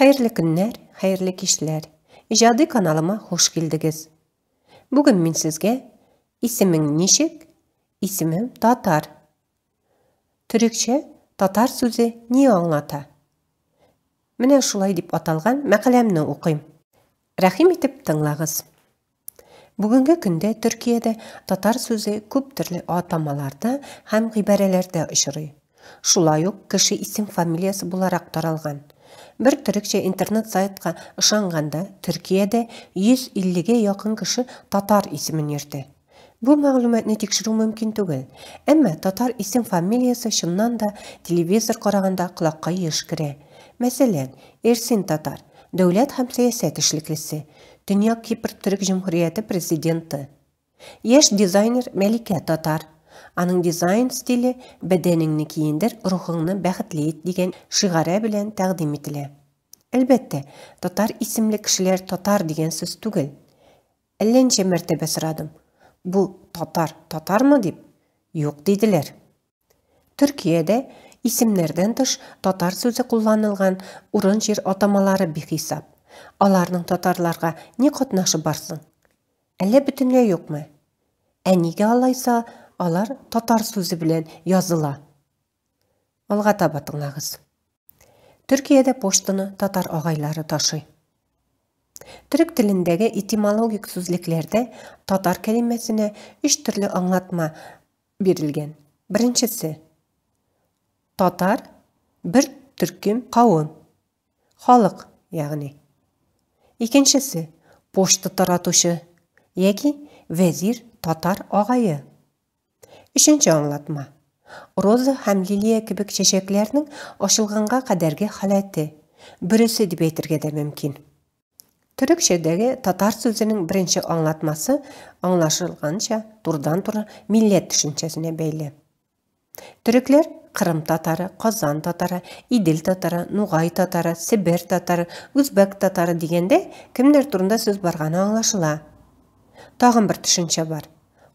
Хәерле көннәр, хәерле кичләр. Иҗади каналыма хуш килдегез. Бүген мин сезгә Исемең ничек? Исемем татар. Төрекчә татар сүзе ни аңлата? Менә шулай дип аталган мәкаләмне укыйм. Рәхим итеп тыңлагыз. Бүгенге көндә Төркиядә татар сүзе күп төрле атамаларда һәм гыйбарәләрдә очрый. Шулай ук кеше исем-фамилиясе буларак таралган. Бер төрекчә интернет-сайтка ышанганда, Төркиядә 150 гә якын кеше татар исемен йөртә. Бу мәгълүматны тикшерү мөмкин түгел. Әмма татар исем-фамилиясе чыннан да телевизор караганда колакка еш керә. Мәсәлән, Эрсин Татар, дәүләт һәм сәясәт эшлеклесе, Төньяк Кипр Төрек Җөмһүрияте президенты. Яшь дизайнер Мәликә Татар. Аның дизайн стиле Бәдәнеңне киендер, рухыңны бәхетле ит дигән шигаре белән тәкъдим ителә. Әлбәттә, татар исемле кешеләр татар дигән сүз түгел. Әллә ничә мәртәбә сорадым, бу татар татармы дип, юк диделәр. Төркиядә исемнәрдән тыш татар сүзе кулланылган урын-җир атамалары бихисап. Аларның татарларга ни катнашы бар соң? Әллә бөтенләй юкмы? Ә нигә алайса алар татар сүзе белән языла? Алга таба тыңлагыз. Төркиядә почтаны татар агайлары ташый. Төрек телендәге этимологик сүзлекләрдә татар кәлимәсенә өч төрле аңлатма бирелгән. Беренчесе. Татар бер төркем кавым. Халык, ягъни. Икенчесе, почта таратучы яки вәзир татар агае. Өченче аңлатма. Роза һәм лилия кебек чәчәкләрнең ачылганга кадәрге халәте, бөресе дип әйтергә дә мөмкин. Төрекчәдәге татар сүзенең беренче аңлатмасы, аңлашылганча, турыдан-туры милләт төшенчәсенә бәйле. Төрекләр Кырым татары, Казан татары, Идел татары, Нугай татары, Себер татары, үзбәк татары дигәндә кемнәр турында сүз барганы аңлашыла. Тагын бер төшенчә бар.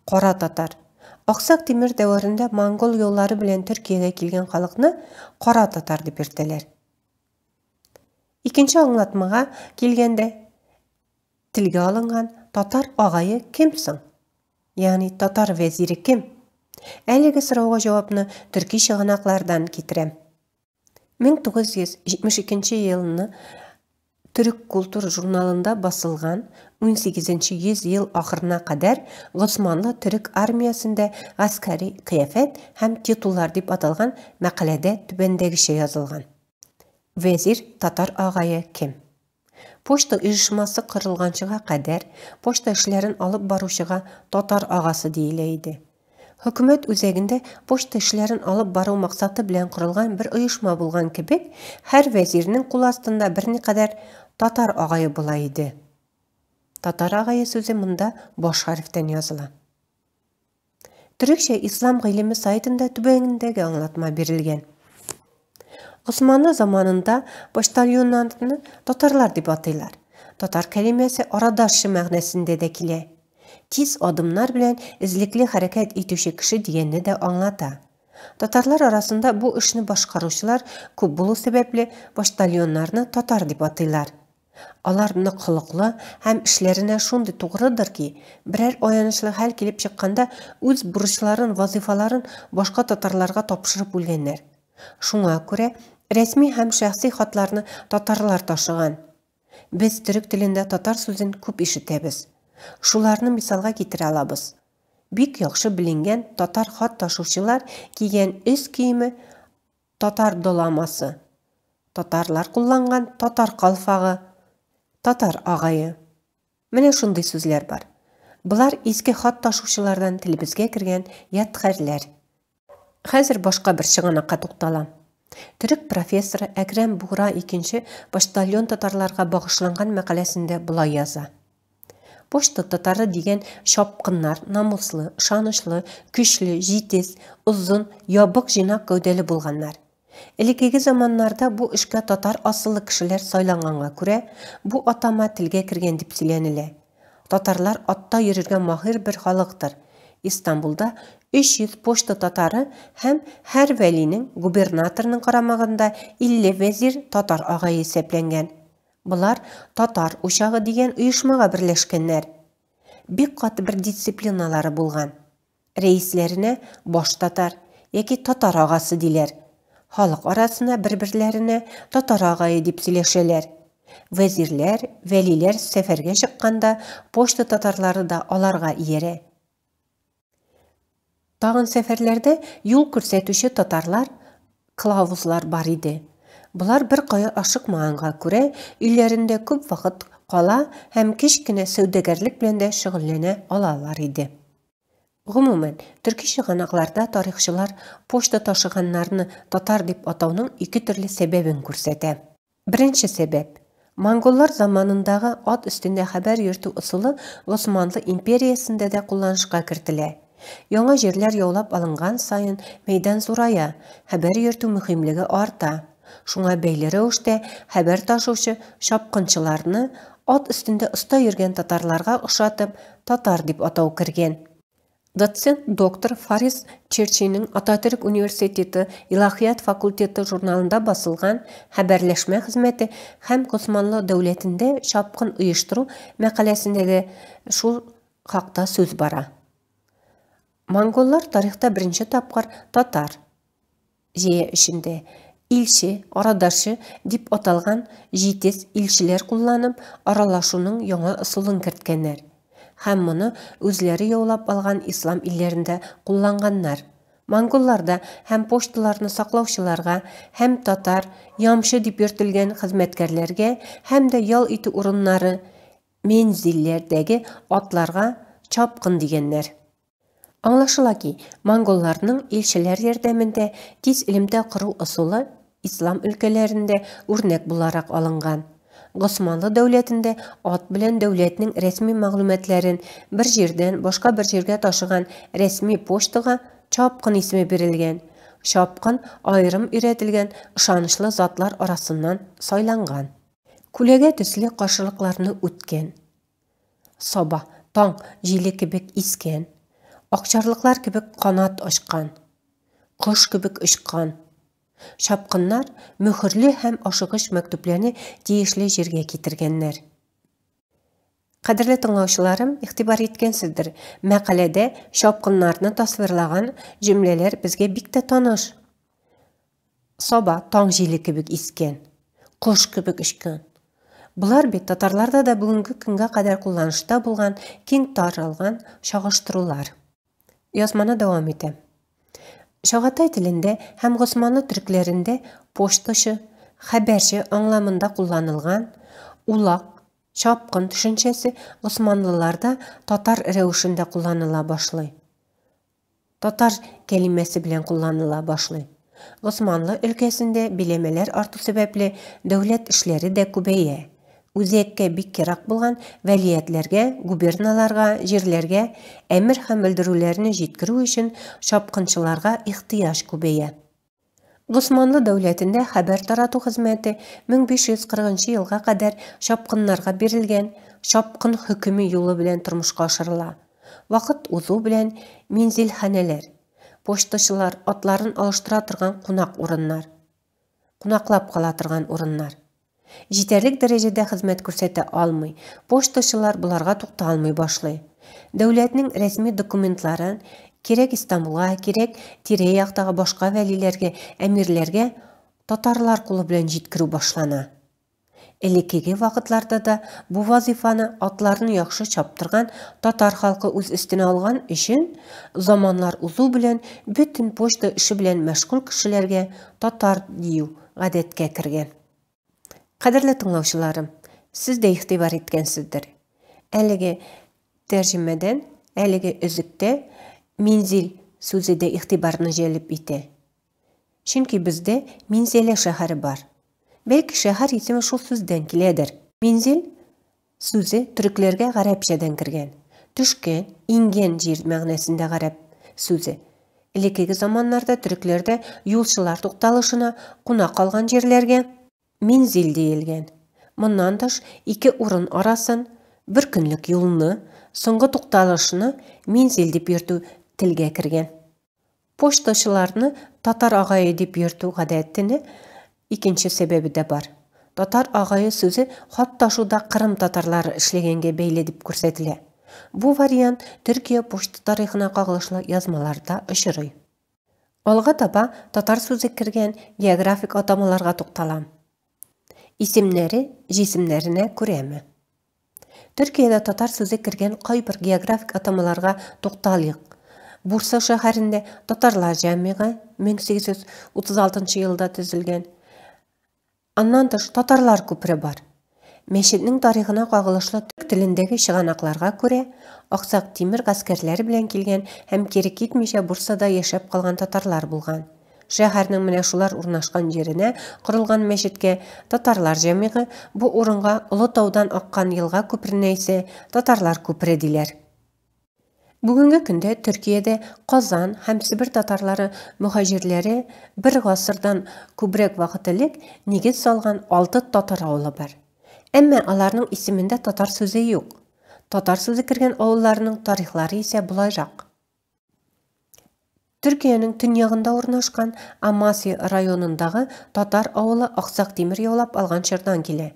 Кара татар. Аксак Тимер дәверендә монгол юллары белән Төркиягә килгән халыкны кара татар дип йөртәләр. Икенче аңлатмага килгәндә, телгә алынган татар агае кем соң? Ягъни татар вәзире кем? Әлеге сорауга җавапны төрки чыганаклардан китерәм. 1972 елны Төрек культур журналында басылган 18 нче ел ахырына кадәр Госманлы төрек армиясендә гаскәри кыяфәт һәм титуллар дип аталган мәкаләдә түбәндәгечә язылган. Вәзир татар агае кем? Почта оешмасы корылганчыга кадәр почта эшләрен алып баручыга татар агасы диелә иде. Хөкүмәт үзәгендә почта эшләрен алып бару максаты белән корылган бер оешма булган кебек, һәр вәзирнең кул астында берникадәр татар агае була иде. Татар агае сүзе монда баш хәрефтән языла. Төрекчә ислам гыйлеме сайтында түбәндәге аңлатма бирелгән. Госманлы заманында почтальоннарны татарлар дип атыйлар. Татар кәлимәсе арадашчы мәгънәсендә дә килә. Тиз адымнар белән эзлекле хәрәкәт итүче кеше дигәнне дә аңлата. Татарлар арасында бу эшне башкаручылар күп булу сәбәпле, почтальоннарны татар дип атыйлар. Алар нык холыклы һәм эшләренә шундый тугрыдыр ки, берәр аянычлы хәл килеп чыкканда үз бурычларын, вазыйфаларын башка татарларга тапшырып үлгәннәр. Шуңа күрә рәсми һәм шәхси хатларны татарлар ташыган. Без төрек телендә татар сүзен күп ишетәбез. Шуларны мисалга китерә алабыз. Бик яхшы беленгән татар хат ташучылар кигән өс киеме татар доламасы, татарлар кулланган татар калфагы, татар агае. Менә шундый сүзләр бар. Болар иске хат ташучылардан телебезгә кергән ядкарьләр. Хәзер башка бер чыганакка тукталам. Төрек профессоры Әкрәм Бугра икенче почтальон татарларга багышланган мәкаләсендә болай яза. Почта татары дигән чапкыннар намуслы, ышанычлы, көчле, җитез, озын, ябык җыйнак гәүдәле булганнар. Элеккеге заманнарда бу эшкә татар асыллы кешеләр сайланганга күрә, бу атама телгә кергән дип сөйләнелә. Татарлар атта йөрергә маһир бер халыктыр. Истанбулда 300 почта татары һәм һәр вәлинең, губернаторның карамагында 50 вәзир татар агае исәпләнгән. Болар Татар учагы дигән оешмага берләшкәннәр. Бик каты бер дисциплиналары булган. Рәисләренә баш татар яки татар агасы диләр. Халык арасына бер-берләренә татар агае дип сөйләшәләр. Вәзирләр, вәлиләр сәфәргә чыкканда почта татарлары да аларга иярә. Тагын сәфәрләрдә юл күрсәтүче татарлар, кылавызлар бар иде. Болар бер кая ашыкмаганга күрә, өйләрендә күп вакыт кала һәм кечкенә сәүдәгәрлек белән дә шөгыльләнә алалар иде. Гомумән, төрки чыганакларда тарихчылар почта ташыганнарны татар дип атауның ике төрле сәбәбен күрсәтә. Беренче сәбәп. Монголлар заманындагы ат өстендә хәбәр йөртү ысулы Госманлы империясендә дә кулланышка кертелә. Яңа җирләр яулап алынган саен мәйдан зурая, хәбәр йөртү мөһимлеге арта. Шуңа бәйле рәвештә хәбәр ташучы чапкынчыларны ат өстендә оста йөргән татарларга охшатып, татар дип атау кергән. Доцент доктор Фарис Черчиның Ататөрк университеты Илаһият факультеты журналында басылган Хәбәрләшмә хезмәте һәм Госманлы дәүләтендә чапкын оештыру мәкаләсендә дә шул хакта сүз бара. Монголлар тарихта беренче тапкыр татар җәя эчендә илче, арадашчы дип аталган җитез илчеләр кулланып, аралашуның яңа ысулын керткәннәр. Һәм моны үзләре яулап алган ислам илләрендә кулланганнар. Монголларда һәм почталарны саклаучыларга, һәм татар, ямчы дип йөртелгән хезмәткәрләргә, һәм дә ял итү урыннары, мензилләрдәге атларга чапкын дигәннәр. Аңлашыла ки, монголларның илчеләр ярдәмендә тиз элемтә кору ысулы ислам өлкәләрендә үрнәк буларак алынган. Госманлы дәүләтендә ат белән дәүләтнең рәсми мәгълүматларын бер җирдән башка бер җиргә ташыган рәсми почтага чапкын исеме бирелгән. Чапкын аерым өйрәтелгән ышанычлы затлар арасыннан сайланган. Күләгә төсле каршылыкларны үткән. Саба, таң җиле кебек искән. Акчарлыклар кебек канат ачкан. Кош кебек очкан. Чапкыннар мөһерле һәм ашыгыч мәктүпләрне тиешле җиргә китергәннәр. Кадерле тыңлаучыларым, игътибар иткәнсездер, мәкаләдә чапкыннарны тасвирлаган җөмләләр безгә бик тә таныш. Саба таң җиле кебек искән, кош кебек очкан. Болар бит татарларда да бүгенге көнгә кадәр кулланышта булган, киң таралган чагыштырулар. Язманы дәвам итәм. Чагатай телендә һәм Госманлы төркләрендә почтачы, хәбәрче аңламында кулланылган улак, чапкын төшенчәсе госманлыларда татар рәвешендә кулланыла башлый. Татар кәлимәсе белән кулланыла башлый. Госманлы өлкәсендә биләмәләр арту сәбәпле дәүләт эшләре дә күбәя. Үзәккә бик ерак булган вәлиятләргә, губерналарга, җирләргә әмер һәм белдерүләрне җиткерү өчен чапкынчыларга ихтыяҗ күбәя. Госманлы дәүләтендә хәбәр тарату хезмәте 1540 елга кадәр чапкыннарга бирелгән чапкын хөкеме юлы белән тормышка ашырыла. Вакыт узу белән мензилханәләр, почтачылар атларын алыштыра торган кунак урыннар, кунаклап кала торган урыннар җитәрлек дәрәҗәдә хезмәт күрсәтә алмый. Почтачылар боларга тукталмый башлый. Дәүләтнең рәсми документларын кирәк Истанбулга, кирәк тирә-яктагы башка вәлиләргә, әмирләргә татарлар кулы белән җиткерү башлана. Элеккеге вакытларда да бу вазифаны атларны яхшы чаптырган татар халкы үз өстенә алган өчен, заманнар узу белән бөтен почта эше белән мәшгуль кешеләргә татар дию гадәткә кергән. Кадерле тыңлаучыларым, сез дә игътибар иткәнсездер. Әлеге тәрҗемәдән, әлеге өзектә Минзил сүзе дә игътибарны җәлеп итә. Чөнки бездә Минзәлә шәһәре бар. Бәлки шәһәр исеме шул сүздән киләдер. Минзил сүзе төрекләргә гарәпчәдән кергән. Төшкән, иңгән җир мәгънәсендә гарәп сүзе. Элеккеге заманнарда төрекләрдә юлчылар тукталышына, куна калган җирләргә Минзил диелгән. Моннан тыш, ике урын арасын, бер көнлек юлны, Соңгы тукталышны Мензел дип йөртү телгә кергән. Почтачыларны татар агае дип йөртү гадәтенә икенче сәбәбе дә бар. Татар агае сүзе хат ташуда Кырым татарлары эшләгәнгә бәйле дип күрсәтелә. Бу вариант Төркия почта тарихына кагылышлы язмаларда очрый. Алга таба татар сүзе кергән географик атамаларга тукталам. Исемнәре җисемнәренә күрәме? Төркиядә татар сүзе кергән кайбер географик атамаларга тукталыйк. Бурса шәһәрендә татарлар җәмигы 1836 елда төзелгән. Аннан тыш татарлар күпере бар. Мәчетнең тарихына кагылышлы төрек телендәге чыганакларга күрә, Аксак Тимер гаскәрләре белән килгән һәм кире китмичә Бурсада яшәп калган татарлар булган. Шәһәрнең менә шулар урнашкан җиренә корылган мәчеткә Татарлар җәмигы, бу урынга Олы таудан аккан елга күперенә исә Татарлар күпере диләр. Бүгенге көндә Төркиядә Казан һәм Себер татарлары мөһаҗирләре бер гасырдан күбрәк вакыт элек нигез салган алты татар авылы бар. Әмма аларның исемендә татар сүзе юк. Татар сүзе кергән авылларның тарихлары исә болайрак. Төркиянең төньягында урнашкан Амасия районындагы татар авылы Аксак Тимер яулап алган чордан килә.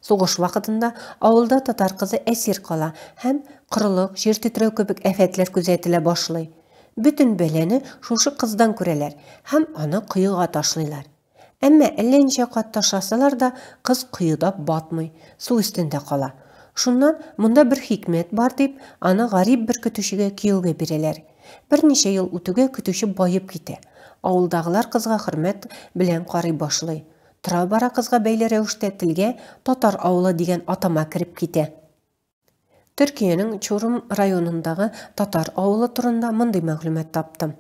Сугыш вакытында авылда татар кызы әсир кала һәм корылык, җир тетрәү кебек афәтләр күзәтелә башлый. Бөтен бәлане шушы кыздан күрәләр һәм аны коега ташлыйлар. Әмма әллә ничә кат ташласалар да, кыз коеда батмый, су өстендә кала. Шуннан, монда бер хикмәт бар дип, аны гарип бер көтүчегә кияүгә бирәләр. Берничә ел үтүгә көтүче баеп китә. Авылдагылар кызга хөрмәт белән карый башлый. Тора-бара кызга бәйле рәвештә телгә Татар авылы дигән атама кереп китә. Төркиянең Чорум районындагы татар авылы турында мондый мәгълүмат таптым.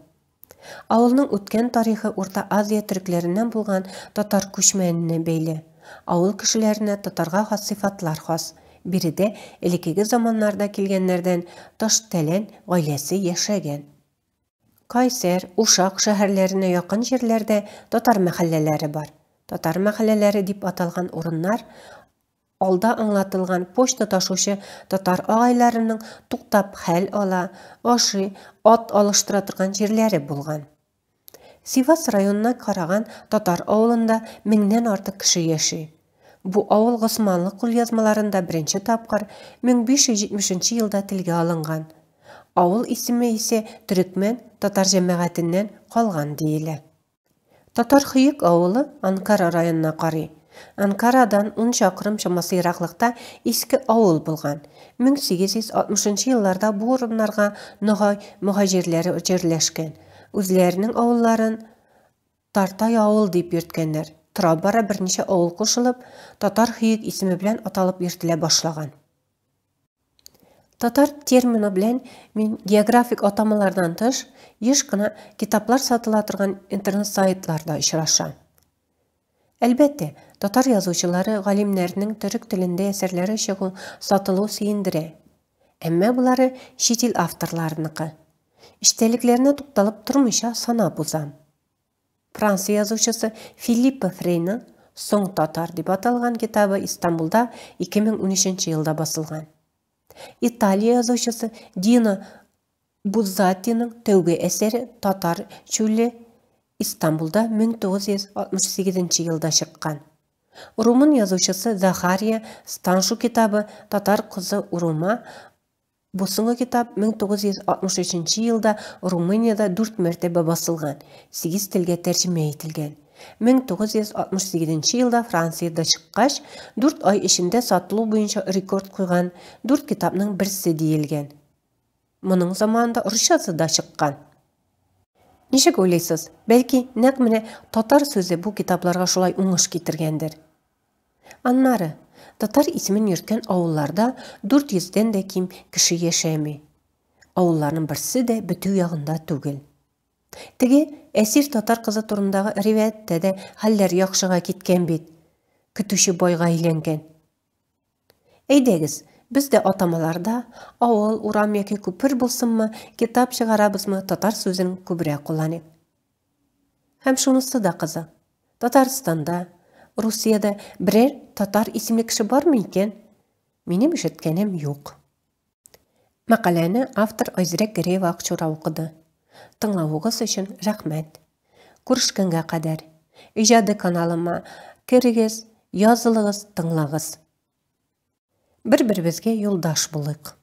Авылның үткән тарихы Урта Азия төрекләреннән булган татар күчмәненә бәйле. Авыл кешеләренә татарга хас сыйфатлар хас. Биредә элеккеге заманнарда килгәннәрдән Таштәлән гаиләсе яшәгән. Кайсер, Ушак шәһәрләренә якын җирләрдә татар мәхәлләләре бар. Татар мәхәлләләре дип аталган урыннар алда аңлатылган почта ташучы татар агайларының туктап хәл ала, ашый, ат алыштыра торган җирләре булган. Сивас районына караган татар авылында меңнән артык кеше яши. Бу авыл Госманлы кулъязмаларында беренче тапкыр 1570 елда телгә алынган. Авыл исеме исә төрекмән татар җәмәгатеннән калган диелә. Татар Хыек авылы Анкара районына карый. Анкарадан 10 чакрым чамасы ераклыкта иске авыл булган. 1860 елларда бу урыннарга ногай мөһаҗирләре җирләшкән. Үзләренең авылларын Тартай авыл дип йөрткәннәр. Тора-бара берничә авыл кушылып, Татар Хыек исеме белән аталып йөртелә башлаган. Татар термины белән мин географик атамалардан тыш, еш кына китаплар сатыла торган интернет-сайтларда очрашам. Әлбәттә, татар язучылары, галимнәренең төрек телендә әсәрләре чыгу, сатылу сөендерә. Әмма болары чит ил авторларыныкы. Эчтәлекләренә тукталып тормыйча санап узам. Франция язучысы Филиппо Фрейның Соң татар дип аталган китабы Истанбулда 2013 елда басылган. Италия язучысы Дино Буззаттиның тәүге әсәре Татар чүле Истанбулда 1968 елда чыккан. Румын язучысы Захария Станшу китабы Татар кызы Урума. Бу соңгы китап 1963 елда Румыниядә дүрт мәртәбә басылган, сигез телгә тәрҗемә ителгән. 1968 елда Франциядә чыккач, дүрт ай эчендә сатылу буенча рекорд куйган дүрт китапның берсе диелгән. Моның заманында русчасы да чыккан. Ничек уйлыйсыз, бәлки, нәкъ менә татар сүзе бу китапларга шулай уңыш китергәндер? Аннары, татар исемен йөрткән авылларда 400 дән дә ким кеше яшәми. Авылларның берсе дә бетү ягында түгел. Теге әсир татар кызы турындагы риваятьтә дә хәлләр яхшыга киткән бит. Көтүче байга әйләнгән. Әйдәгез, без дә атамаларда, авыл, урам яки күпер булсынмы, китап чыгарабызмы, татар сүзен күбрәк кулланыйк. Һәм шунысы да кызык. Татарстанда, Русиядә берәр татар исемле кеше бармы икән? Минем ишеткәнем юк. Мәкаләне автор Айзирәк Гәрәева Акчура укыды. Тыңлавыгыз өчен рәхмәт. Күрешкәнгә кадәр. Иҗади каналыма керегез, язылыгыз, тыңлагыз. Бер-беребезгә юлдаш булыйк.